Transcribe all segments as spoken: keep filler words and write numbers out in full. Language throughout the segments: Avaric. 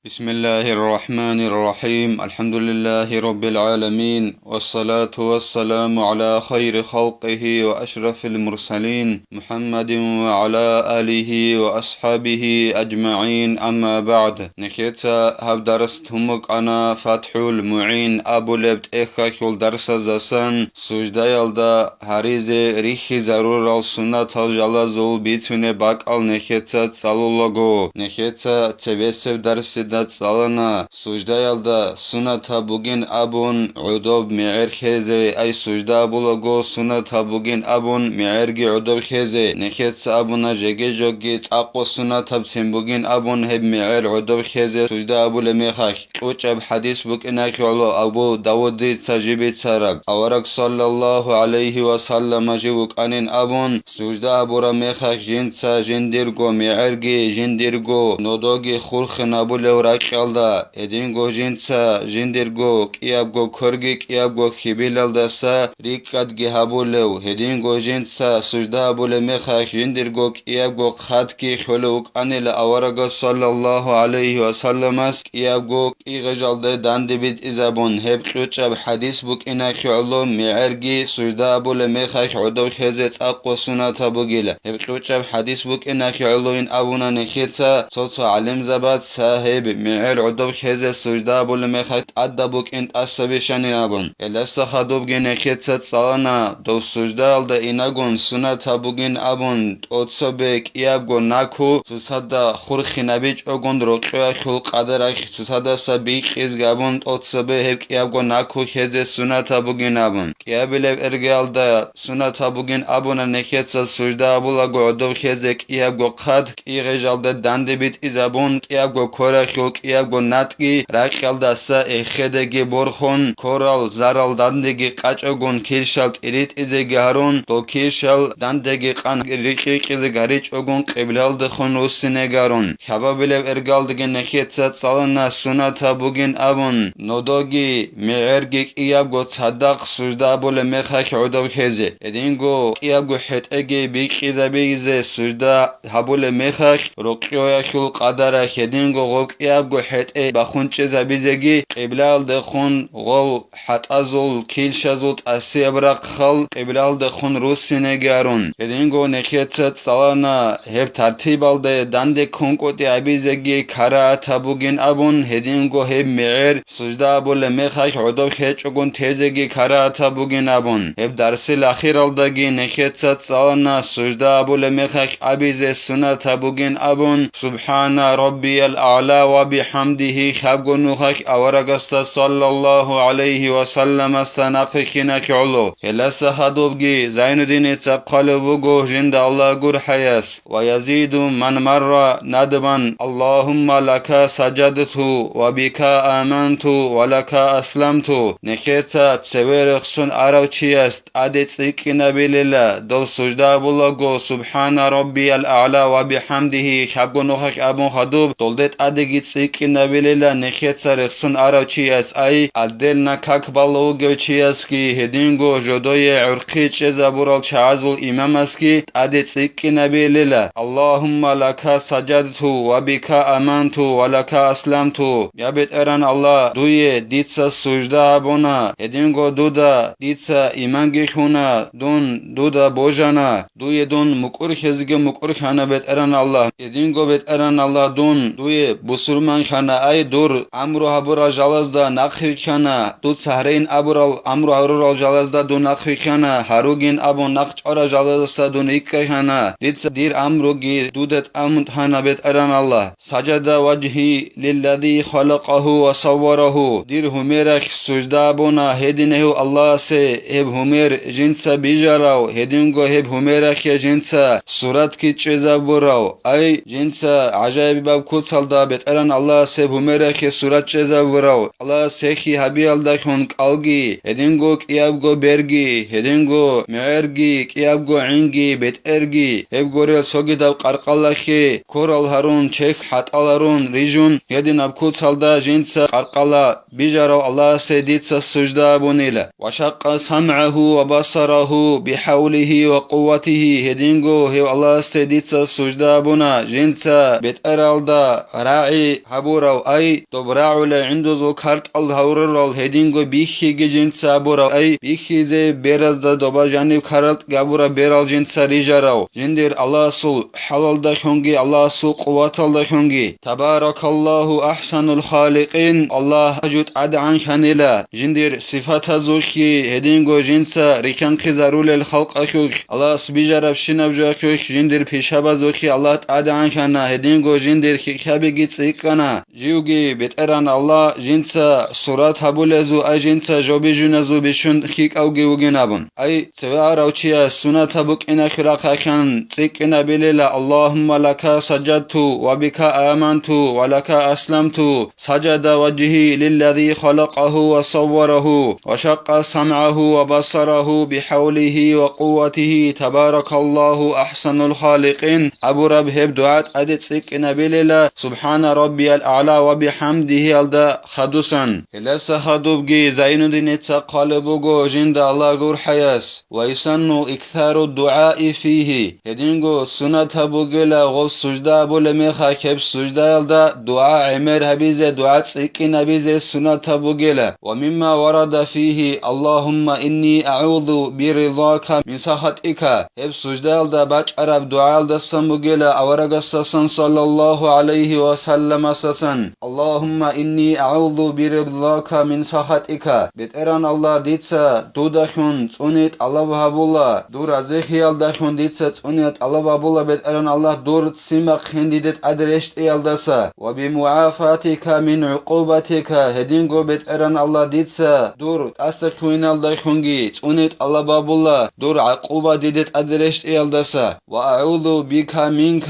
بسم الله الرحمن الرحيم. الحمد لله رب العالمين. والصلاة والسلام على خير خلقه وأشرف المرسلين محمد وعلى آله وأصحابه أجمعين. أما بعد. Нехеца гьаб дарс тумукъана ФатхӀул МугӀин абулеб тӀехьалъул дарсаздасан суждаялда гьаризе рихьизарурал суннатал жалазул бицунеб бакӀал нехеца цӀалулаго, нехеца цебесеб дарсида цӀалана, суждаялда суннатаб бугин абун гӀодоб мегӀер хезе, ай сужда абулаго суннатаб бугин абун мегӀерги гӀодоб хезе, нехеца абуна жеги-жогги цӀакъго суннатабцин бугин абун гьеб мегӀер гӀодоб хезе сужда абулеб мехалъ. КьучӀаб хӀадис букӀиналъе гӀоло Абу Давудица жибицараб, авараг саллаллагьу гӀалайгьи ва саллама жив вукӀанин абун, сужда гьабураб мехалъ жинца жиндирго мегӀерги, жиндирго нодоги хурхин гьабулев ракьалда, гьединго жинца жиндирго кӀиябго кверги кӀиябго хьибилалдаса рикӀкӀадги гьабулев, гьединго жинца сужда гьабулеб мехалъ жиндирго кӀиябго хъатги хьолев вукӀанила аварагас саллаллагьу гӀалайгьи ва салламас кӀиябго кӀигъежалде данде битӀизабун, гьеб кьучӀаб хӀадис букӀиналъе гӀоло мегӀерги сужда абулеб мехалъ гӀодов хезе цӀакъго сунатаб бугила. Гьеб кьучӀаб хӀадис букӀиналъе гӀолоин абуна нехеца цо-цо гӀалимзабаца гьеб мегӀер гӀодов хезе сужда абулеб мехалъ тӀадаб букӀин тӀаса бищанин абун. Гьелдаса хадубги нехеца цӀалана, дов суждаялда инагун сунатаб бугин абун, тӀоцебе кӀиябго наку цоцада хурхинабичӀогун рокьоялъул къадаралъ цоцадаса бикьиз габун, тӀоцебе гьеб кӀиябго наку хезе сунатаб бугин абун. КӀиабилеб иргаялда сунатаб бугин абуна нехеца сужда абулаго гӀодов хезе кӀиябго хъат кӀигъежалде данде битӀизабун, кӀиябго квералъул кӀиябго натӀги ракьалдаса эхедеги борхун, кверал зарал дандеги къачӀогун килщал тӀиритӀизеги гьарун, дол килщал дандеги къан рикьикьизе гьаричӀогун къиблалдехун руссинеги гьарун. Хабабилеб иргалдаги нехеца цӀалана сунатаб бугин абун, нодоги мегӀерги кӀиябго цадахъ сужда абулеб мехалъ гӀодов хезе. Гьединго кӀиябго хӀетӀеги бикьизабизе сужда гьабулеб мехалъ, рокьоялъул къадаралъ гьединго гъоб кӀиябго хӀетӀе бахунчӀезабизеги, къиблалдехун гъол хӀатӀазул килщазул тӀасияб рахъал къиблалдехун руссинеги гьарун. Гьединго нехеца цӀалана гьеб тартибалде данде ккункӀутӀи абизеги карагьатаб бугин абун, гьединго гьеб мегӀер сужда абулеб мехалъ гӀодов хечӀогун тезеги карагьатаб бугин абун. Гьеб дарсил ахиралдаги нехеца цӀалана сужда абулеб мехалъ абизе сунатаб бугин абун, «Субхана Раббиял А'ла ва бихӀамдихи» хабго нухалъ аварагасда саллаллагьу гӀалайгьи ва салламасда нахъвихьиналъе гӀоло. Гьелдаса хадубги Зайнуддиница хъвалеб буго, жинда Аллагь гурхӀаяс. ويزيد من مر ندبا: اللهم لك سجدت وبك آمنت ولك أسلمت. Нехеца цеве рехсон арав чияс тӀаде цӀикӀкӀинабилила, дов сужда абулаго, «Субхана Раббиял А'ла ва бихӀамдихи» хабго нухалъ абун хадуб, долде тӀадеги цӀикӀкӀинабилила нехеца рехсон арав чияс, ай, отдельно как балев вугев чиясги, гьединго жодое гӀурхъи чӀезабурал чагӀазул имамасги тӀаде цӀикӀкӀинабилила. اللهم لك سجدت وبك آمنت ولك أسلمت. Я БетӀергьан Аллагь, дуе дица сужда гьабуна, гьединго дуда дица иманги лъуна, дун дуда божана, дуе дун мукӀур хезеги мукӀур хьана, БетӀергьан Аллагь, гьединго, БетӀергьан Аллагь, дун дуе бусурман хьана, ай, дур амру гьабурал жалазда нахъвихьана, дуца гьарейин абурал амру гьарурал жалазда дун нахъвихьана, гьаругин абун нахъ чӀварал жалаздаса дун иккахьана, дица дир амруги дуда тӀамун тана, БетӀергьан Аллагь. سجد وجهي للذي خلقه وصوره. Дир гьумералъ сужда абуна гьединав Аллагьасе, гьеб гьумер жинца бижарав, гьединго гьеб гьумералъе жинца суратги чӀезабурав, ай, жинца гӀажаибаб куцалда БетӀергьан Аллагьас гьеб гьумералъе сурат чӀезабурав, Аллагьас гьехьи гьабиялдалъун кӀалги, гьединго кӀиябго берги, гьединго мегӀерги, кӀиябго гӀинги, бетӀерги, гьеб гурел цогидаб къаркъалалъе кверал гьарун, чехь хӀатӀал гьарун, рижун, гьединаб куцалда жинца къаркъала бижарав Аллагьасе дица сужда абунила. وشق سمعه وبصره بحوله وقوته. Гьединго гьев Аллагьасе дица сужда абуна, жинца бетӀералда рагӀи гьабурав, ай, доб рагӀулел гӀундузул картӀал гьаврурал гьединго бихьиги жинца гьабурав, ай, бихьизе беразда доба жаниб каралтӀги гьабураб берал жинца рижарав, жиндир Аллагьасул хӀалалдалъунги Аллагьасул къуваталдалъунги. Табаракаллагьу ахӀсанул халикъин, Аллагь гьажу тӀадегӀанлъанила, жиндир сифатазулъги гьединго жинца рихьанхъизарулел халкъалъулъ, Аллагьас бижарабщинаб жоялъулъ жиндир пишабазухъе Аллагь тӀадегӀанлъана, гьединго жиндир хьикъабиги цӀикӀкӀана, живги БетӀеран Аллагь жинца сурат гьабулезу, ай жинца жобижуназу бищун хьикӀавги вугин абун. Ай, цеве арав чияс сунатаб букӀиналъе рахъалъан цӀикӀкӀинабилила: «Аллагьумма лака саджадту ва бика аманту ва лака асламту». سجد وجهي للذي خلقه وصوره، وشق سمعه وبصره بحوله وقوته، تبارك الله أحسن الخالقين абураб гьеб дугӀа тӀаде цӀикӀкӀинабилила, سبحان ربي الأعلى وبحمده-ялда хадусан. Гьелдаса хадубги Зайнуддиница хъвалеб буго жинда Аллагь гурхӀаяс: ويسن إكثار الدعاء فيه. Гьединго сунатаб бугела гъов сужда абулеб мехалъ гьеб суждаялда дугӀа гӀемер гьабизе, дугӀа цӀикӀкӀинабизе сунатаб бугела. ومما ورد فيه: اللهم إني أعوذ برضاك من سخطك. Гьеб суждаялда бачӀараб дугӀаялдасан бугела аварагасдасан, саллаллагьу гӀалайгьи ва салламасдасан: اللهم إني أعوذ برضاك من سخطك. БетӀеран Аллагь, дица дудалъун цӀуне тӀалаб гьабула, дур разихӀиялдалъун дица цӀуне тӀалаб гьабула, БетӀеран Аллагь, дур ццимахъин диде тӀаде рещтӀиялдаса, وبمعافاتك من عقوبتك, гьединго, БетӀеран Аллагь, дица дур тӀасалъугьиналдалъунги цӀуне тӀалаб гьабула, дур гӀакъуба диде тӀаде рещтӀиялдаса, وأعوذ بك منك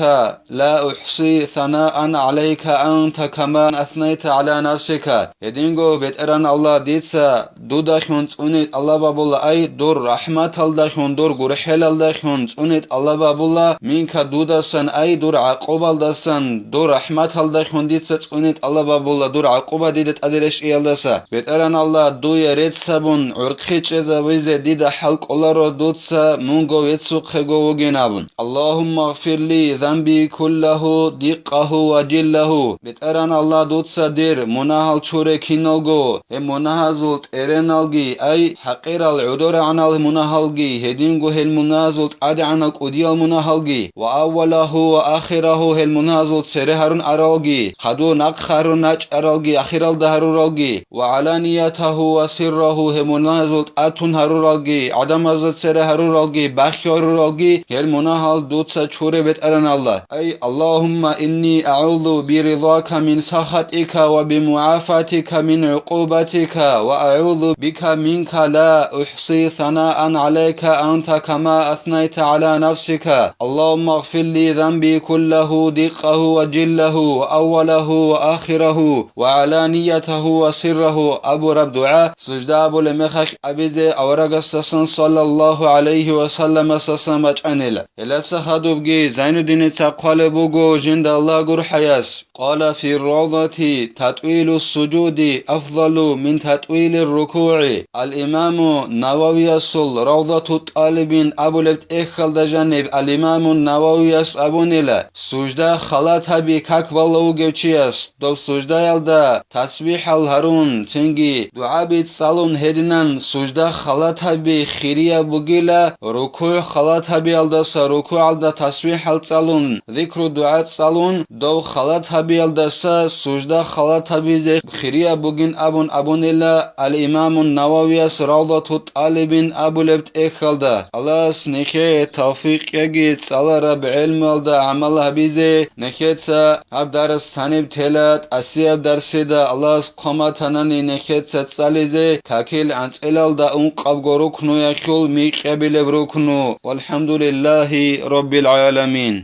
لا أحصي ثناء عليك أنت كما أثنيت على نفسك. Гьединго, БетӀеран Аллагь, дица дудалъун цӀуне тӀалаб гьабула, ай, дур рахӀматалдалъун, дур гурхӀелалдалъун цӀуне тӀалаб гьабула, منك, дудасан, ай, дур гӀакъубалдасан, дур рахӀматалдалъун дица цӀуне тӀалаб гьабула, дур гӀакъуба диде тӀаде рещтӀиялдаса. БетӀеран Аллагь, дуе рецц гьабун, гӀурхъи чӀезавизе дида хӀал кӀоларо дуца мунго веццухъего вугин абун. اللهم اغفر لي ذنبي كله دقه وجله. БетӀеран Аллагь, дуца дир мунагьал чуре киналго, гьеб мунагьазул тӀереналги, ай, хӀакъирал гӀодорегӀанал мунагьалги, гьединго гьел мунагьазул тӀадегӀанал кӀудиял мунагьалги, وأوله وآخره, гьел мунагьазул цере гьарун аралги, хадур нахъ гьарун рачӀаралги, ахиралда гьаруралги, وعلانيته وسره, гьел мунагьазул тӀатун гьаруралги, гӀадамазда цере гьаруралги, бахъ гьаруралги, гьел мунагьал дуца чуре, БетӀеран Аллагь. Ай, اللهم إني أعوذ برضاك من سخطك وبمعافاتك من عقوبتك، وأعوذ بك منك لا أحصي ثناء عليك أنت كما أثنيت على نفسك. اللهم اغفر لي ذنبي كله دقه وجله وأوله وآخره وعلانيته وسره абураб дугӀа сужда абулеб мехалъ абизе аварагасдасан, саллаллагьу гӀалайгьи ва салламасдасан, бачӀанила. Гьелдаса хадубги Зайнуддиница хъвалеб буго жинда Аллагь гурхӀаяс. قال في الروضة: تطويل السجود أفضل من تطويل الركوع. Ал-Имаму Нававиясул Равдату ТӀалибин абулеб тӀехьалда жаниб Ал-Имаму Нававияс абунила: сужда халат гьаби как бала вугев чияс, дов суждаялда тасбихӀал гьарун, цинги дугӀаби цӀалун гьединан сужда халат гьаби хирияб бугила, рукугӀ халат гьабиялдаса рукугӀалда тасбихӀал цӀалун, зикру-дугӀа цӀалун, дов халат гьабиялдаса сужда халат гьабизе хирияб бугин абун абунила Ал-Имамун Нававияс Равдату ТӀалибин абулеб тӀехьалда. Аллагьас нехее тавфикъ яги цӀалараб гӀелмалда гӀамал гьабизе. Нехеца гьаб дарс гьаниб тела, тӀасияб дарсида Аллагьас хъван батанани нехеца цӀализе, какил анцӀилалда ункъабго рукнуялъул микьабилеб рукну. ВалхӀамдулиллагьи раббил гӀаламин.